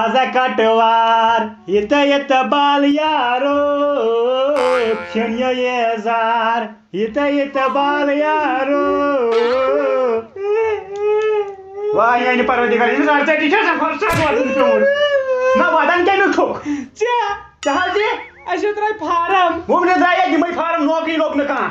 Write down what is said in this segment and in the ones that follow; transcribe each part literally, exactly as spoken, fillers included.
تازہ کٹوار، یتہ یتہ بال یارو، پھن یو یزار، یتہ یتہ بال یارو۔ واہ، یعنی پروردگار، ییٚمِس اَڑژَٹھِ چھِ آسان، خۄش چھِ آسان واتُن پیوٚمُت۔ نہ، واتان کَمیُک چھُکھ؟ ژےٚ۔ ژےٚ حظ یہِ؟ اَسہِ درٛاے فارم۔ وُمنہِ درٛاے ییٚتہِ یِمَے فارم، نوکری لوٚگ نہٕ کانٛہہ۔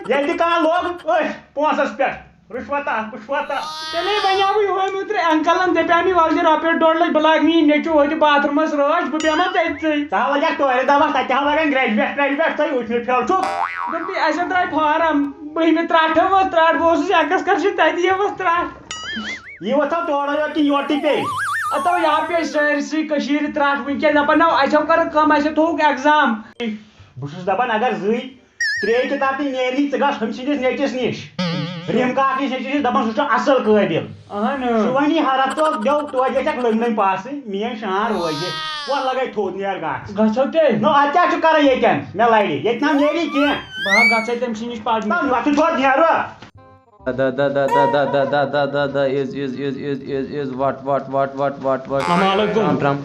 ییٚلہِ تہِ کانٛہہ لوٚگ، أتھۍ پونٛسَس پٮ۪ٹھ۔ رُشوَتا، رُشوَتا۔ تیٚلے وَنیٛاوُے ہُمۍ اوترٕ انکلن، دَپیٛاو مےٚ، وَلہٕ دِ رۄپیَس ڈۄڈ لَچھ، بہٕ لاگہٕ میٛٲنۍ نیٚچوٗ ہوٚتہِ باتھ روٗمَس رٲچھ، بہٕ بیٚہمہٕ تٔتھۍ سۭتۍ۔ ژٕ ہا لَگَکھ ٹورِ دَبَس، تَتہِ ہا لَگَن گرٛیجویٹ، گرٛیجویٹ، تُہۍ وٕچھ مےٚ پھیوٚر چھُکھ۔ دوٚپمَے، اَسہِ ہا درٛاے فارم، بٔہمہِ ترٛٹھ ٲس، ترٛٹھ بہٕ اوسُس ایٚکٕسکرشن، تَتہِ یِیَوس ترٛٹھ۔ یہِ وۄتھو تورے یوت کِنہٕ یورٕ تہِ پیٚیہِ؟ ہتو، یہِ ہا پیٚیہِ سٲرسٕے کٔشیٖرِ ترٛٹھ وٕنکیٚن۔ دَپان، نو، اَسہِ ہو کٔر کٲم، اَسہِ ہو تھووُکھ ایٚگزام۔ بہٕ چھُس دَپان، اگر زٕے ترٛےٚ کِتاب تہِ نیرنی، ژٕ گژھ ہُمۍ سٕنٛدِس نیٚچوِس نِش۔ رحیم کاکہٕ سٕنٛدِس نیٚچوِس نِش، دَپان، سُہ چھُ اَصٕل قٲبِل۔ اہن۔ سُہ وَنی ہرتھ ژوٚپ، دٮ۪و، توتہِ گژھٮ۪کھ لٔمۍ لٔمۍ پاسٕے، میٛٲنۍ شان روزِ۔ وَلہٕ لَگَے تھوٚد، نیر گژھ۔ گژھو تیٚلہِ۔ نو، اَتہِ کیٛاہ چھُ کَران ییٚتٮ۪ن؟ مےٚ لَرِ۔ ییٚتہِ نہ نیری کینٛہہ۔ بہٕ ہا گژھے تٔمۍ سٕے نِش پَرنہِ۔ نہ، وۄتھُن چھُ اَتھ نیرُن۔ Is, is, is, is, is, is, is, what, what, what, what, what, what? السلام علیکم۔ رام، رام۔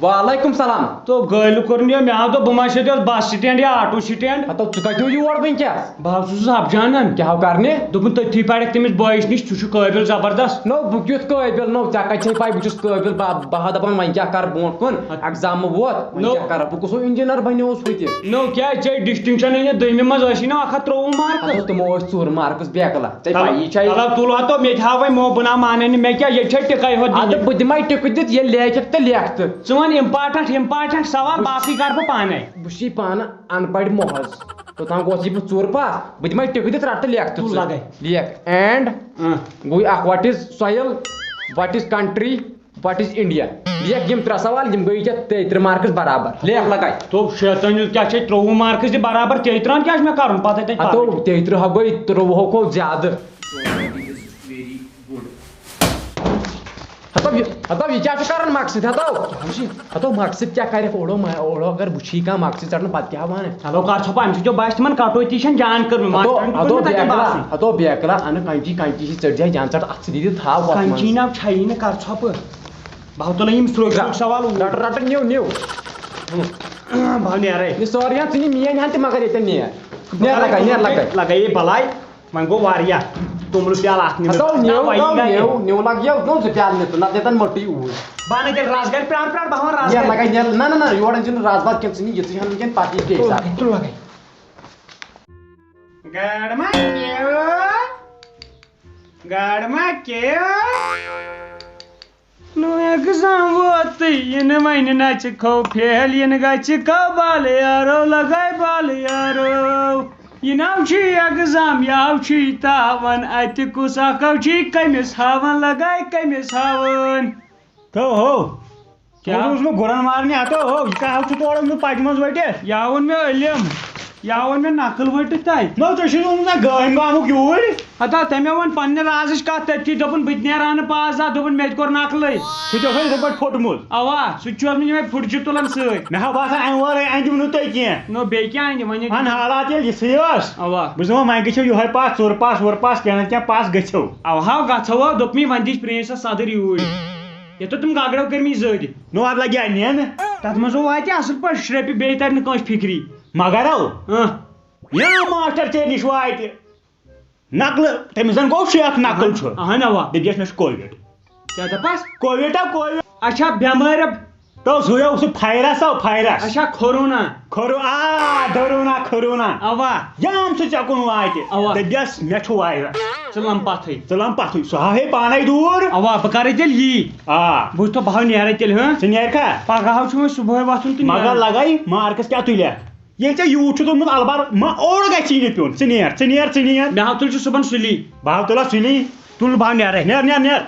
وعلیکم سلام۔ تو گٲلۍ کوٚر نہٕ یہِ، مےٚ ہا دوٚپ بہٕ ما چھُس ییٚتہِ بس سٹینڈ یا آٹو سٹینڈ۔ ہتو، ژٕ کتہِ یور وٕنکیٚس؟ بہٕ حظ چھُس حب جانن۔ کیٛاہ ہو کرنہِ؟ دوٚپُن تٔتھی پرکھ تٔمِس بٲیِس نِش، ژٕ چھُکھ قٲبِل زبردست۔ نو، بہٕ کیُتھ قٲبِل؟ نو، ژےٚ کتہِ چھے پاے بہٕ چھُس قٲبِل؟ بہٕ، بہٕ ہا دپان وۄنۍ کیٛاہ کرٕ برونٛٹھ کُن؟ ایگزام ووت، وۄنۍ نو۔ کیٛاہ کرٕ؟ بہٕ کُس ہیوٗ انجینئر بنیووُس ہُتہِ؟ نو، کیٛازِ ژےٚ ڈسٹنکشن أنِتھ دوٚیمہِ منٛز ٲسی نہ اکھ ہتھ ترٛۆوُہ مارکس؟ ہتو، تِمو ٲسۍ ژور مارکس بیکلا۔ ژےٚ چلو، پَیی چھے۔ چلو، تُل ہا تو، مےٚ تہِ ہاوے موبہٕ نا مانَے نہٕ، مےٚ کیٛاہ، ییٚتہِ چھے ٹِکَے ہوت اَدٕ دِنہِ۔ بہٕ دِمَے ٹِکہٕ دِتھ، ییٚلہِ لیکھکھ تہٕ لیکھ تہٕ۔ ژٕ وَن important، important سوال، بہٕ باقٕے کَرٕ بہٕ پانَے۔ بہٕ چھُسٕے پانہٕ اَن پَڑھ محض۔ توٚتام گوٚژھ یہِ بہٕ ژوٗر پاس، بہٕ دِمَے ٹِکہٕ دِتھ، رَٹ تہٕ لیکھ تہٕ تُل ژٕ۔ لَگَے۔ لیکھ۔ And اۭں۔ گوٚو اَکھ، what is soil, what is country, what is India؟ لیکھ یِم ترٛےٚ سوال، یِم گٔے ژےٚ تیٚیہِ ترٕٛہ مارکٕس برابر۔ لیکھ لَگَے۔ تو شیطٲنی کیٛاہ چھے، ترٛۆوُہ مارکٕس دِ برابر، تیٚیہِ ترٛہَن کیٛاہ چھُ مےٚ کَرُن؟ پَتہٕ تَتہِ ہتو، پَرُن۔ تیٚیہِ ترٕٛہ ہا گوٚو، ترٛۆوُہو کھۄتہٕ زیادٕ۔ ہتو یہِ، ہتو یہِ کیٛاہ چھُ کران مقصد؟ ہتو، ہتو مقصد کیٛاہ کرکھ؟ اوڑو ما-، اوڑو اگر وٕچھی کانٛہہ مقصد ژٹنہٕ، پتہٕ کیٛاہ ونہٕ؟ چلو کر ژھۄپہٕ، امہِ سۭتۍ باسہِ تِمن کٹوتی چھنہٕ جان کٔرمٕژ، ہتو، ماسٹرن دیُت ہتو نہٕ تتہِ بیکلا، باسٕے۔ ہتو بیکلا، انہٕ کنچی، کنچی چھِ ژٔٹۍ جاے جان ژٹ، اتھ سۭتۍ دِ تھاو کتھ کنچی منٛز۔ ناو چھیی نہٕ، کر ژھۄپہٕ۔ بہٕ ہاو تُلہٕ یِم سرٛوگۍ رٹ، سرٛوگۍ سوال اوٗرۍ۔ رٹ، رٹ، نِو، نِو۔ بہٕ ہاو نیرے۔ یہِ سورُے ہن ژٕ نِم میٲنۍ ہن تہِ مگر ییٚتٮ۪ن نیر۔ نیر لگے، نیر لگے۔ لگے یہِ بلاے۔ وۄنۍ گوٚو واریاہ۔ توٚملہٕ پیالہٕ اکھ نِمہٕ۔ ہتو نہ، نیو، وۄنۍ نو، گٔے۔ نیو، نیو لگ یو، نو زٕ پیالہٕ نِتہٕ، نتہٕ دِتن مۄٹٕے اوٗرۍ۔ بہٕ انہٕ تیٚلہِ رسگرِ، پرٛار، پرٛار، بہٕ ہاوان نیرٕ رسگرِ۔ لگے، نیرٕ، نہ، نہ، نہ، یورٕ أنۍ زِ نہٕ رسباد کینٛہہ، ژٕ نہِ یہِ، ژٕ ہن وٕنکیٚن پتہٕ یہِ بیٚیہِ ساتہٕ۔ تُل لگے۔ گاڈٕ ما کیو؟ گاڈٕ ما کیو؟ نو ایگزام ووتٕے، یِنہٕ وۄنۍ نَژِ کھو فیل، یِنہٕ گژھِ کھو بالہٕ یارو، لگے بالہٕ یارو۔ یہِ ناو چھُ ایگزام، یہِ آو چھُ یہِ تاوان، اَتہِ کُس اکھ آو چھُ یہِ کٔمِس ہاوان، لگے کٔمِس ہاوان۔ تو ہو۔ کیٛاہ؟ اوسُس بہٕ گُرن مارنہِ ہتو ہو، یہِ کیٛاہ ہو چھُ تورٕ اوسمُت پچہِ منٛز ؤٹِتھ؟ یہِ ہاوُن مےٚ علم، یہِ ہاوُن مےٚ نقل ؤٹِتھ تَتہِ۔ نو، تُہۍ چھِو اوسمُت نہ گٲمۍ گامُک یوٗرۍ۔ ہتا، تٔمۍ ووٚن پننہِ رازٕچ کتھ تٔتھی، دوٚپُن، "بہٕ تہِ نیرٕ ہا نہٕ پاس زانٛہہ"، دوٚپُن، "مےٚ تہِ کوٚر نقلٕے۔" سُہ تہِ اوس یِتھے پٲٹھۍ پھوٚٹمُت۔ اوا، سُہ تہِ چھُ اوسمُت یِمے پھُٹجہِ تُلان سۭتۍ۔ مےٚ ہا باسان، امہِ ورٲے اندِ نہٕ تُہۍ کینٛہہ۔ نو، بیٚیہِ کیٛاہ اندِ وۄنۍ؟ ان حالات ییٚلہِ یِژھٕے ٲس۔ اوا۔ بہٕ چھُس دپان، وۄنۍ گٔژھِو یِہوے پاس، ژوٚر پاس، ووٚر پاس، کینٛہہ نتہٕ کینٛہہ پاس گٔژھِو۔ اوا، گژھو، دوٚپمَے، وۄنۍ دِچ پرنسس صدٕر یوٗرۍ۔ ییٚتہِ تِم گگڑو کٔرمٕتۍ زٔدۍ۔ نو، اتھ لگہِ ہا نینہٕ۔ تتھ منٛز واتہِ اصل پٲٹھۍ شرپہِ، بیٚیہِ ترِ نہٕ کٲنٛسہِ فکری۔ مگر او۔ اۭں۔ یا ماسٹر ژےٚ نِش واتہِ۔ نقلہٕ، تٔمِس زن گوٚو شیخ نقل چھُ۔ اہن اوا۔ دٔپۍزٮ۪س مےٚ چھُ کووِڈ۔ کیٛاہ دپس؟ کووِڈ ہا کووِڈ۔ اچھا، بٮ۪مٲرۍ۔ تو سُے اوس سُہ فایرس، او فایرس۔ اچھا، کھورونا۔ کھرو-، آ، درونا، کھرونا۔ اوا۔ یام سُہ ژےٚ کُن واتہِ۔ اوا۔ دٔپۍزٮ۪س مےٚ چھُ وایرس۔ ژٕ لم پتھٕے۔ ژٕ لم پتھٕے، سُہ ہا ہے پانے دوٗر۔ اوا، بہٕ کرے تیٚلہِ یی۔ آ۔ بہٕ وٕچھتو، بہٕ ہاو نیرے تیٚلہِ، ہاں؟ ژٕ نیرکھا؟ پگاہ ہاو چھُ وۄنۍ صُبحٲے وۄتھُن تہٕ مگر نیرُن۔ لگے مارکس کیٛاہ تُلہِ؟ ییٚلہِ ژےٚ یوٗت چھُ توٚرمُت البار، ما اوٚڑ گژھی نہٕ پیوٚن۔ ژٕ نیر، ژٕ نیر، ژٕ نیر۔ مےٚ ہاو تُلۍ ژٕ صُبحن سُلی۔ بہٕ ہاو تُلہ سُلی۔ تُل بہٕ ہاو نیرے۔ نیر، نیر، نیر۔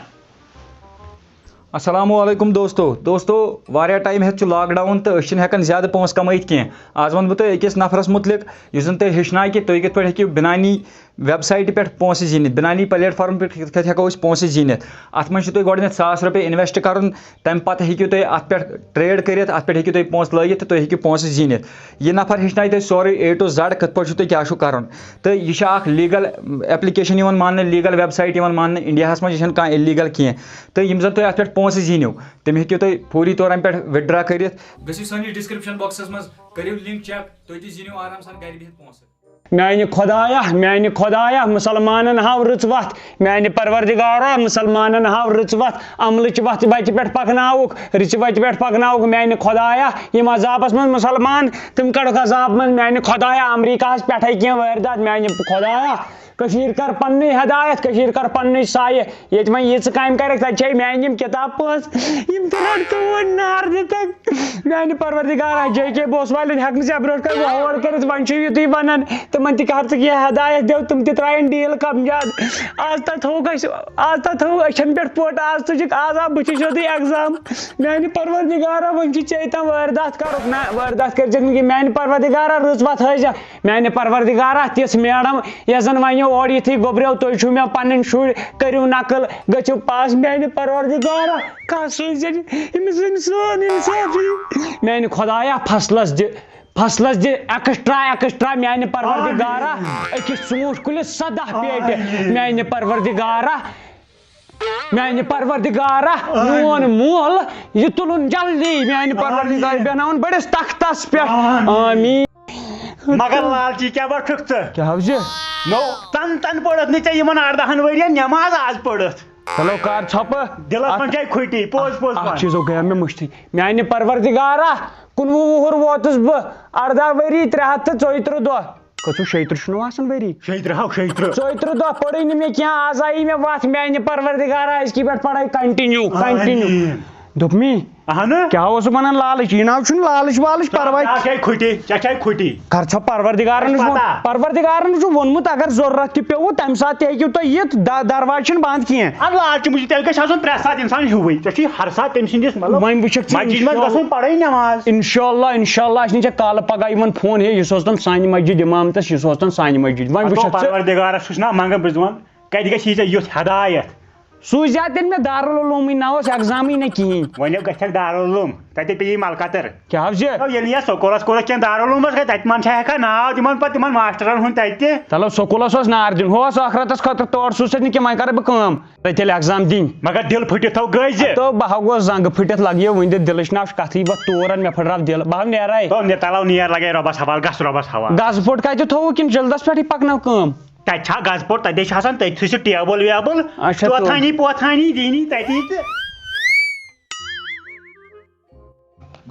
السلام علیکم دوستو۔ دوستو، واریاہ ٹایم ہیٚتھ چھُ لاک ڈاوُن تہٕ أسۍ چھِنہٕ ہٮ۪کان زیادٕ پونٛسہٕ کمٲیِتھ کینٛہہ۔ آز وَنہٕ بہٕ تۄہہِ أکِس نفرَس مُتعلِق، یُس زَن تۄہہِ ہیٚچھنایہِ کہِ تُہۍ کِتھ پٲٹھۍ ہیٚکِو بِنانی ویب سایٹہِ پٮ۪ٹھ پونٛسہٕ زیٖنِتھ، بِنانی پلیٹ فارم پٮ۪ٹھ کِتھ کٔنۍ ہٮ۪کو أسۍ پونٛسہٕ زیٖنِتھ۔ اَتھ منٛز چھُ تۄہہِ گۄڈٕنٮ۪تھ ساس رۄپیہِ اِنویسٹ کَرُن، تَمہِ پَتہٕ ہیٚکِو تُہۍ اَتھ پٮ۪ٹھ ٹرٛیڈ کٔرِتھ، اَتھ پٮ۪ٹھ ہیٚکِو تُہۍ پونٛسہٕ لٲگِتھ تہٕ تُہۍ ہیٚکِو پونٛسہٕ زیٖنِتھ۔ یہِ نفر ہیٚچھنایہِ تۄہہِ سورُے A to Z، کِتھ پٲٹھۍ چھُو تۄہہِ کیٛاہ چھُو کَرُن۔ تہٕ یہِ چھِ اَکھ لیٖگل ایپلیکیشن یِوان ماننہٕ، لیٖگل ویب سایٹ یِوان ماننہٕ، اِنڈیاہَس منٛز، یہِ چھَنہٕ کانٛہہ اِلیٖگل کینٛہہ۔ تہٕ یِم زَن تۄہہِ اَتھ پٮ۪ٹھ پونٛسہٕ زیٖنِو، تِم ہیٚکِو تُہۍ فوری طور اَمہِ پٮ۪ٹھ withdraw کٔرِتھ۔ گٔژھِو سٲنِس description box منٛز، کٔرِو link check، تُہۍ تہِ زیٖنِو آرام سان گرِ بِہِتھ پونٛسہٕ۔ میانہِ خۄدایا، میانہِ خۄدایا، مُسلمانن ہاو رٕژ وَتھ۔ میانہِ پروردگارا، مُسلمانن ہاو رٕژ وَتھ۔ عملٕچ وَتھ وَتہِ پٮ۪ٹھ پَکناوُکھ، رٕژِ وَتہِ پٮ۪ٹھ پَکناوُکھ۔ میانہِ خۄدایا، یِم عذابس منٛز مُسلمان، تِم کَڑُکھ عذاب منٛز۔ میانہِ خۄدایا، امریکہس پٮ۪ٹھے کینٛہہ وٲرۍ داتھ۔ میانہِ خۄدایا، کٔشیٖر کر پننُے ہدایت، کٔشیٖر کر پننُے سایہِ۔ ییٚتہِ وۄنۍ یِژٕ کامہِ کرکھ، تَتہِ چھے میانہِ یِم کِتاب پانٛژھ، یِم تہِ رَٹہٕ تہٕ وۄنۍ نار دِتَکھ۔ میانہِ پروردگارا، جے کے بوس والٮ۪ن ہٮ۪کہٕ نہٕ ژےٚ برونٛٹھ کَنہِ hold کٔرِتھ، وۄنۍ چھُ یِتُے وَنان، تِمن تہِ کر ژٕ کینٛہہ ہدایت دِو، تِم تہِ ترٛایَن deal کَم زیادٕ۔ آز تہٕ تھوٚوُکھ اَسہِ، آز تہٕ تھوٚوُکھ أچھَن پٮ۪ٹھ پوٚٹ، آز تُجِکھ، آز آو بٕتھِ سیوٚدُے exam۔ میانہِ پروردگارا، وۄنۍ چھُ ژےٚ تام وٲرۍ داتھ کَرُکھ نہ، وٲرۍ داتھ کٔرۍ زِندگی۔ میانہِ پروردگارا، رٕژ وَتھ ہٲیزِ۔ میانہِ پروردگارا، تِژھ میڈم، یۄس زن ونیو اورٕ یِتھُے گوٚبریو، تُہۍ چھِو مےٚ پنٕنۍ شُرۍ، کٔرِو نقل، گٔژھِو پاس۔ میانہِ پروردگارا، کانٛہہ سوٗزِن أمِس انسان انصافی۔ میانہِ خۄدایا، فصلس دِ، فصلس دِ extra extra۔ میانہِ پروردگارا، أکِس ژوٗنٛٹھۍ کُلِس سداہ پیٹہِ۔ میانہِ پروردگارا، میانہِ پروردگارا، میون مول یہِ تُلُن جلدی۔ میانہِ پروردگار، بیٚہناوُن بٔڑِس تختس پٮ۪ٹھ۔ آمین۔ مگر لالچی کیٛاہ وۄٹھُکھ ژٕ؟ کیٛاہ حظ چھِ؟ نو، تن تن پٔرٕتھ نہٕ ژےٚ یِمن ارداہن ؤرین نٮ۪ماز، آز پٔرٕتھ۔ چلو کر ژھۄپہٕ۔ دِلس منٛز چھے کھُٹی، پوٚز پوٚز اکھ وَن۔ چیٖزو گٔیو مےٚ مٔشتھٕے۔ میانہِ پروردگارا، کُنوُہ وُہُر ووتُس بہٕ، ارداہ ؤری، ترٛےٚ ہتھ تہٕ ژۄیہِ ترٕٛہ دۄہ۔ کٔژوٕ، شیٚیہِ ترٕٛہ چھُنہٕ آسان ؤری؟ شیٚیہِ ترٕٛہ ہاو، شیٚیہِ ترٕٛہ۔ ژۄیہِ ترٕٛہ دۄہ پٔرٕے نہٕ مےٚ کینٛہہ، آز آیی مےٚ وَتھ۔ میانہِ پروردگارا، أزکی پٮ۪ٹھ پَرے continue، continue۔ آمین۔ دوٚپمی، اہنہٕ۔ کیٛاہ اوسُکھ وَنان لالٕچ؟ یہِ ناو چھُنہٕ لالٕچ والٕچ پَرواے۔ ژےٚ چھے کھُٹی، ژےٚ چھے کھُٹی۔ کر ژھا پروردگارن نِش ووٚن؟ پتہ۔ پروردگارن نِش چھُ ووٚنمُت، اگر ضروٗرت تہِ پیوٚوُ، تَمہِ ساتہٕ تہِ ہیٚکِو تُہۍ یِتھ، د-، دروازٕ چھُنہٕ بنٛد کینٛہہ۔ اَدٕ لالچہِ موٗجوٗب تیٚلہِ گژھِ آسُن پرٛٮ۪تھ ساتہٕ اِنسان ہیوٗوٕے۔ ژےٚ چھُے ہر ساتہٕ تٔمۍ سٕنٛدِس، مطلب، وۄنۍ وٕچھکھ ژٕ مسجد منٛز انشاء-، گژھُن، پَرٕنۍ نٮ۪ماز۔ انشاءاللہ، انشاllaہ، اَسہِ نِش ژےٚ کالہٕ پگاہ یِوان فون، ہے، یُس اوس تَن سانہِ مسجد اِمام تہٕ یُس اوس تَن سانہِ مسجد۔ وۄنۍ پتہٕ وٕچھکھ ژٕ۔ پروردگارس چھُس نا منٛگان، بہٕ چھُس دَپان، کَتہِ گژھی ژےٚ یُتھ ہدایت؟ سوٗززِہا تیٚلہِ مےٚ دارالعلومٕے، نہ اوس ایگزامٕے نہ کِہیٖنۍ۔ وۄنۍ گژھکھ دارالعلوم، تَتہِ پیٚیی ملکتر۔ کیٛاہ حظ چھِ؟ تو ییٚلہِ نہٕ یَتھ سکوٗلس کوٚرُکھ کینٛہہ، دارالعلومس گٔے، تَتہِ منٛز چھا ہٮ۪کان ناو تِمن پتہٕ تِمن ماسٹرن ہُنٛد تَتہِ تہِ؟ چلو سکوٗلس اوس نار دیُن، ہُہ اوس ٲخرتس خٲطرٕ، تور سوٗز ژےٚ نہٕ کینٛہہ، وۄنۍ کرٕ بہٕ کٲم۔ تَتہِ ییٚلہِ ایگزام دِنۍ۔ مگر دِل پھٕٹِتھ تھاو گٔزِ۔ تو بہٕ ہا گوس زنٛگہٕ پھٕٹِتھ، لگیو وٕنہِ تہِ دِلٕچ ناو کتھٕے، وۄتھ تور، مےٚ پھٕٹراو دِل، بہٕ ہا نیرے۔ تو نہِ تلو نیر لگے رۄبس حوال، گژھ رۄبس حوال۔ گزٕ پھوٚٹ کتہِ تھووُکھ کِنہٕ جلدس پٮ۪ٹھٕے پکناو کٲم؟ تَتہِ چھا گزٕ پوٚٹ؟ تَتے چھِ آسان تٔتھٕے سُہ ٹیبٕل ویبٕل، اچھا، تو۔ توتھانی پوتھانی دِنی تَتی تہٕ۔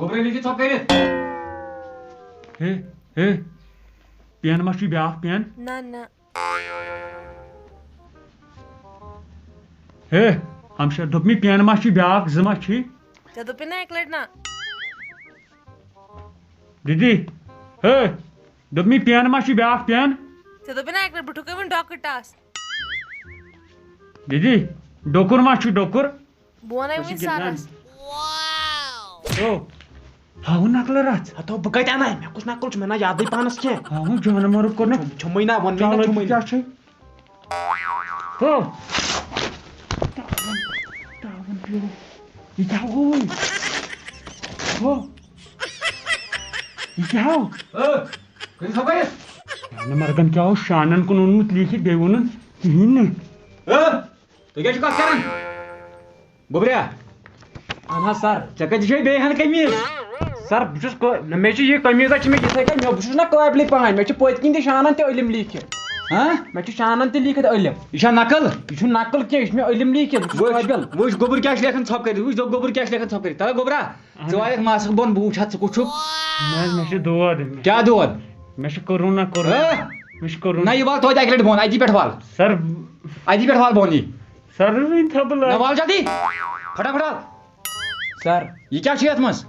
گوٚبرا، لیکھِو ژھۄپ کٔرِتھ۔ ہے، ہے، پین ما چھُے بیٛاکھ پین؟ نہ، نہ۔ ہے، ہمشیر، دوٚپمَے پین ما چھُے بیٛاکھ، زٕ ما چھُے؟ ژےٚ دوٚپُے نہ اَکہِ لَٹہِ نہ۔ دیدی، ہے، دوٚپمَے پین ما چھُے بیٛاکھ پین؟ ژےٚ دوٚپُے نہ اَکہِ لَٹہِ، بہٕ ٹھُکے وۄنۍ ڈۄکہٕ ٹَس۔ دیدی، ڈۄکُر ما چھُے ڈۄکُر؟ بہٕ وَنَے أسۍ چھِ وۄنۍ گِنٛدان۔ سَرَس۔ او، ہاوُن نقلہٕ رَژھ۔ ہتو بہٕ کَتہِ اَنَے؟ مےٚ کُس نقل چھُ؟ مےٚ نہ یادٕے پانَس کینٛہہ۔ ہاوُن جانوَرُک کوٚر نہ۔ چھُم-، چھُمٕے نہ، ووٚن مےٚ نہ، چالٲکی چھُمٕے۔ کیٛاہ چھے؟ ہو۔ تاوَن، تاوَن پیوٚو۔ یہِ کیٛاہ گوٚو وۄنۍ؟ ہو۔ یہِ کیٛاہ ہو؟ او، کٔرِو سا پٔرِتھ۔ نہ، مردن کیٛاہ اوس شانن کُن اوٚنمُت لیٖکھِتھ، بیٚیہِ ووٚنُن کِہیٖنۍ نہٕ۔ او، تُہۍ کیٛاہ چھِو کَتھ کَران؟ گوٚبریا۔ اہن حظ سر۔ ژےٚ کَتہِ چھے بیٚیہِ ہَن قمیٖض؟ سر، بہٕ چھُس کو-، نہ، مےٚ چھِ یہِ قمیٖضہ چھِ مےٚ یِتھَے کٔنۍ، مےٚ، بہٕ چھُس نہ قٲبلٕے پہن، مےٚ چھِ پٔتۍ کِنۍ تہِ شانن تہِ علم لیٖکھِتھ۔ ہاں؟ مےٚ چھُ شانن تہِ لیٖکھِتھ علم۔ یہِ چھا نقل؟ یہِ چھُنہٕ نقل کینٛہہ، یہِ چھُ مےٚ علم لیٖکھِتھ، بہٕ چھُس وٕچھ، قٲبِل۔ وٕچھ، گوٚبُر کیٛاہ چھُ لیکھان ژھۄپہٕ کٔرِتھ، وٕچھ، گوٚبُر کیٛاہ چھُ لیکھان ژھۄپہٕ کٔرِتھ۔ تَلہ گوٚبرا، ژٕ اہن۔ وایَکھ ماسکہٕ بۄن، بہٕ وٕچھِ ہا ژٕ کُس چھُکھ۔ نہ حظ، مےٚ چھِ دود۔ کیٛاہ دود؟ مےٚ چھُ کرونا کوٚرمُت۔ ہہ؟ مےٚ چھُ کرونا۔ نہ، یہِ وَل توتہِ اَکہِ لَٹہِ بۄن، اَتی پٮ۪ٹھ وَل۔ سر۔ اَتی پٮ۪ٹھ وَل بۄن یہِ۔ سر، وٕنۍ تھاو بہٕ نہ، لٲگِتھ۔ وَل جلدی۔ پھٹا پھٹا۔ سر۔ یہِ کیٛاہ چھُ یَتھ منٛز؟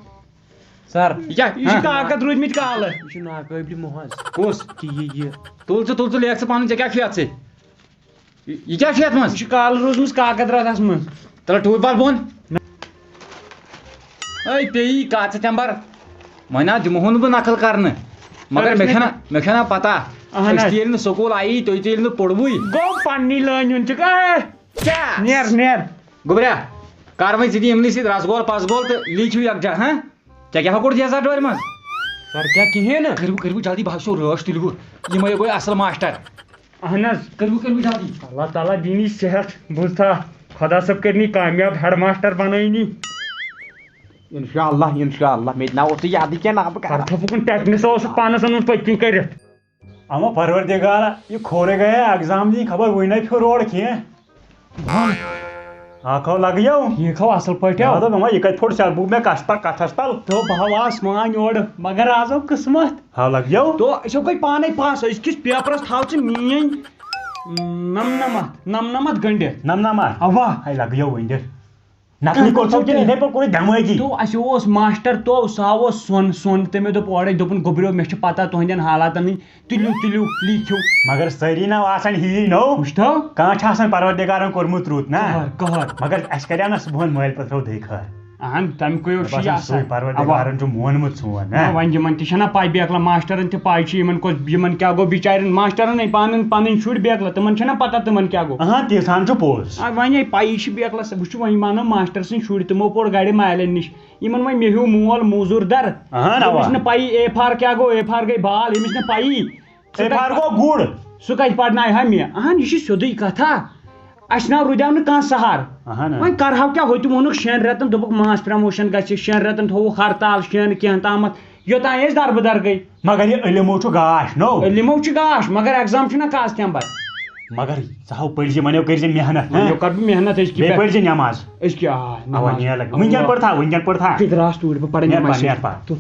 سر۔ یہِ کیٛاہ؟ یہِ چھِ ہہ؟ کاکد روٗدۍمٕتۍ کالہٕ۔ یہِ چھُ ناقٲبلِ محض۔ کُس؟ کہِ یہِ، یہِ۔ تُل ژٕ، تُل ژٕ، لیکھ ژٕ پَنُن، ژےٚ کیٛاہ چھُ یَتھ سۭتۍ؟ یہِ، یہِ کیٛاہ چھُ یَتھ منٛز؟ یہِ چھُ کالہٕ روٗزمٕژ کاکد رَژھَس منٛز۔ تَلہٕ ٹھوٗپۍ وَل بۄن۔ أے پیٚیی کَتھ ژٕ تَمہِ بَر۔ وۄنۍ نہ دِمہو نہٕ بہٕ نقل کَرنہٕ۔ مگر سر، مےٚ چھَنہ، مےٚ چھَنہ پَتہ۔ اہن أسۍ حظ۔ تہِ ییٚلہِ نہٕ سکوٗل آیی، تُہۍ تہِ ییٚلہِ نہٕ پوٚروُے۔ گوٚو پننی لٲنہِ ہُنٛد چھُکھ، اے! کیٛاہ؟ نیر، نیر۔ گوٚبریا، کر وۄنۍ ژٕ تہِ یِمنٕے سۭتۍ رسگول پسگول تہٕ لیٖکھِو یکجاہ، ہاں؟ ژےٚ کیٛاہ ہا کوٚرُتھ یتھ زٹورِ منٛز؟ سر، کیٛاہ کِہیٖنۍ نہٕ؟ کٔرِو، کٔرِو جلدی، بہٕ حظ چھُسو رٲچھ تُلِوٕ۔ یِمے گوٚو اصل ماسٹر۔ اہن حظ۔ کٔرِو، کٔرِو جلدی۔ اللہ تعالیٰ دِنی صحت، بوٗزتھا؟ خۄدا صٲب کٔرِنی کامیاب، ہیڈ ماسٹر بنٲیِنی۔ انشاءاللہ، انشاءاللہ۔ مےٚ تہِ نہ اوس یہِ یادٕے کینٛہہ، نہ بہٕ کرٕ۔ پرتھو پھُکُن ٹیٹنس اوسُکھ پانس اوٚنمُت پٔتۍ کِنۍ کٔرِتھ۔ اما پروردگارا، یہِ کھورے گٔیے ایگزام دِنۍ، خبر وٕنۍ نَے پھیوٚر اورٕ کینٛہہ۔ آ، کھو لگیو۔ ٹھیٖک ہو، اصل پٲٹھۍ ہو۔ مےٚ دوٚپ، اما یہِ کتہِ پھوٚٹ سیٚکھ بُک مےٚ کتھ پہ-، کتھس تل۔ تو بہٕ ہا آس وۄنۍ یورٕ، مگر آز آو قٕسمت۔ ہا لگیو۔ تو أسۍ ہو گٔے پانے پاس، أزکِس پیپرس تھاو ژٕ میٲنۍ نمنمتھ، نمنمتھ گٔنڈِتھ۔ نمنمتھ؟ اوا۔ ہے لگیو وۄنۍ دِتھ۔ نقلی کوٚر سا وٕنکیٚن یِتھَے پٲٹھۍ کوٚر یہِ دٮ۪مٲغی۔ تو اَسہِ اوس ماسٹر تو سُہ ہا اوس سۄن، سۄن۔ تٔمۍ دوٚپ اورَے، دوٚپُن، "گوٚبریو، مےٚ چھِ پَتہ تُہٕنٛدٮ۪ن حالاتَن ہٕنٛدۍ، تُلِو، تُلِو، لیٖکھِو۔" مگر سٲری نہ آسان ہِوی نو۔ وٕچھتو؟ کانٛہہ چھُ آسان پروردگارن کوٚرمُت رُت نا۔ قہر، قہر۔ مگر اَسہِ کریو نہ صُبحن مٲلۍ پٔتھرو دٔے خٲر۔ اہن، تَمہِ کُے مےٚ چھُ یہِ باسان آسان۔ سُے پروردگارن اوا۔ چھُ مونمُت سون، نہ، نہ؟ وۄنۍ یِمن تہِ چھَنہ پَے بیکلا، ماسٹرن تہِ پَے چھِ یِمن کۄس، یِمن کیٛاہ گوٚو بِچارٮ۪ن، ماسٹرن ہے پَنٕنۍ، پَنٕنۍ شُرۍ بیکلا، تِمن چھَنہ پَتہ تِمن کیٛاہ گوٚو۔ اہن، تیٖژ ہن چھُ پوٚز۔ آ، وۄنۍ ہے پَیی چھِ بیکلا، وٕچھِو وۄنۍ مانو ماسٹر سٕنٛدۍ شُرۍ، تِمو پوٚر گَرِ مالٮ۪ن نِش، یِمن وۄنۍ مےٚ ہیوٗ مول موزوٗر در۔ اہن، اوا۔ ییٚمِس نہٕ پَیی اے فار کیٛاہ گوٚو، اے فار گٔے بال، ییٚمِس نہٕ پَیی۔ اے فار گوٚو گُر۔ سُہ کَتہِ پَرنایہِ ہا مےٚ؟ اہن، یہِ چھِ سیوٚدُے کَتھا۔ اَسہِ نہ رُدیو نہٕ کانٛہہ سہار۔ اہن۔ وۄنۍ کَرہاو کیٛاہ؟ ہُتہِ ووٚنُکھ شٮ۪ن رٮ۪تَن، دوٚپُکھ ماس پرٛموشن گژھِ، شٮ۪ن رٮ۪تَن تھووُکھ ہرتال، شٮ۪ن کینٛہہ تامَتھ، یوٚتام أسۍ دربٕدر گٔے۔ مگر یہِ علمو چھُ گاش، نو؟ علمو چھُ گاش، مگر ایگزام چھُنہ کاستِمبر۔ مگر ژٕ ہاو پٔرۍ زِ، وۄنۍ کَر بہٕ محنت أزکہِ بیٚیہِ پٮ۪ٹھ۔ پٔرۍ زِ نٮ۪ماز۔ أزکہِ، آ، اوا، نٮ۪ماز۔ نیر لگ۔ وٕنکٮ۪ن پَر تھا، وٕنکٮ۪ن پَر تھا۔ تہِ درٛاس توٗرۍ، بہٕ پَرٕ نیر نٮ۪ماز پَر، نیر پَر۔ تہٕ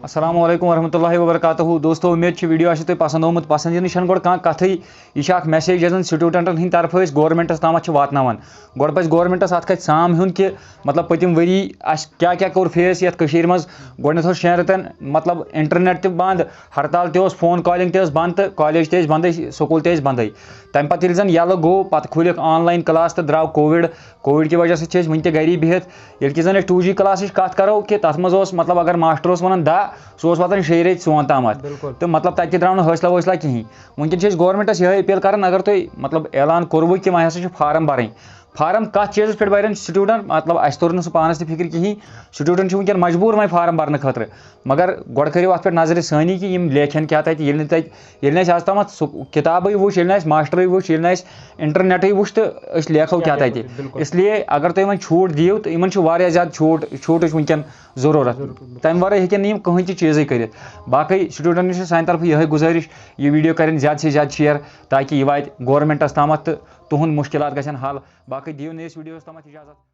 السلام علیکم ورحمۃ اللہ وبرکاتہ۔ دوستو، امید چھِ ویڈیو آسہِ تۄہہِ پسند آمُت۔ پسند یِنہٕ چھَنہٕ گۄڈٕ کانٛہہ کتھٕے۔ یہِ چھِ اکھ میسیج یۄس زن سٹوڈنٹن ہٕنٛدِ طرفہٕ أسۍ گورنمنٹس تامتھ چھِ واتناوان۔ گۄڈٕ پزِ گورنمنٹس اتھ کتھِ سام ہیوٚن کہِ مطلب پٔتِم ؤری اَسہِ کیٛاہ کیٛاہ کوٚر فیس یتھ کٔشیٖرِ منٛز۔ گۄڈٕنیتھ اوس شٮ۪ن رٮ۪تن مطلب انٹرنیٹ تہِ بند، ہرتال تہِ اوس، فون کالنگ تہِ ٲس بند تہٕ کالج تہِ ٲسۍ بندٕے، سکوٗل تہِ ٲسۍ بندٕے۔ تمہِ پتہٕ ییٚلہِ زن یلہٕ گوٚو، پتہٕ کھُلِکھ آن لاین کلاس تہٕ درٛاو کووِڈ۔ کووِڈ کہِ وجہ سۭتۍ چھِ أسۍ وٕنہِ تہِ گری بِہِتھ۔ ییٚلہِ کہِ زن أسۍ ٹوٗ جی کلاسٕچ کتھ کرو کہِ تتھ منٛز اوس مطلب اگر ماسٹر اوس ونان دَہ، سُہ اوس واتان شیٚیہِ ریٚتۍ سون تامتھ۔ بِلکُل۔ تہٕ مطلب تتہِ تہِ درٛاو نہٕ حوصلہ ووصلہ کِہینۍ۔ وٕنکیٚن چھِ أسۍ گورنمنٹس یِہے اپیل کران، اگر تُہۍ مطلب اعلان کوٚروٕ کہِ وۄنۍ ہسا چھُ فارم برٕنۍ، فارم کتھ چیٖزس پٮ۪ٹھ برن سٹوڈنٹ؟ مطلب اسہِ توٚر نہٕ سُہ پانس تہِ فکر کِہینۍ۔ سٹوڈنٹ چھِ وٕنکیٚن مجبوٗر وۄنۍ فارم برنہٕ خٲطرٕ، مگر گۄڈٕ کٔرِو اتھ پٮ۪ٹھ نظرِ ثٲنی کہِ یِم لیکھن کیٛاہ تتہِ، ییٚلہِ نہٕ تتہِ ییٚلہِ نہٕ اَسہِ آز تامَتھ سُہ کِتابٕے وٕچھ، ییٚلہِ نہٕ اَسہِ ماسٹرٕے وٕچھ، ییٚلہِ نہٕ اَسہِ اِنٹرنیٹٕے وٕچھ، تہٕ أسۍ لیکھو کیٛاہ کیٛاہ تَتہِ؟ لیکھو تیٚلہِ؟ بِلکُل۔ اس لیے اگر تُہۍ وۄنۍ چھوٗٹ دِیِو، تہٕ یِمَن چھُ واریاہ زیادٕ چھوٗٹ، چھوٗٹٕچ وٕنکیٚن ضروٗرت۔ ضروٗرت، بِلکُل۔ تَمہِ وَرٲے ہیٚکن نہٕ یِم کٕہٕنۍ تہِ چیٖزٕے کٔرِتھ۔ باقٕے سٹوٗڈنٛٹَن چھِ سانہِ طرفہٕ یِہوٚے گُزٲرِش، یہِ ویٖڈیو کَرن زیادٕ سے زیادٕ شیئر، تاکہِ یہِ واتہِ گورمٮ۪نٛٹَس تامَتھ تہٕ تُہُنٛد مُشکِلات گژھن حل۔ باقٕے دِیِو نٔیِس ویٖڈیوَس تامَتھ اِجازت۔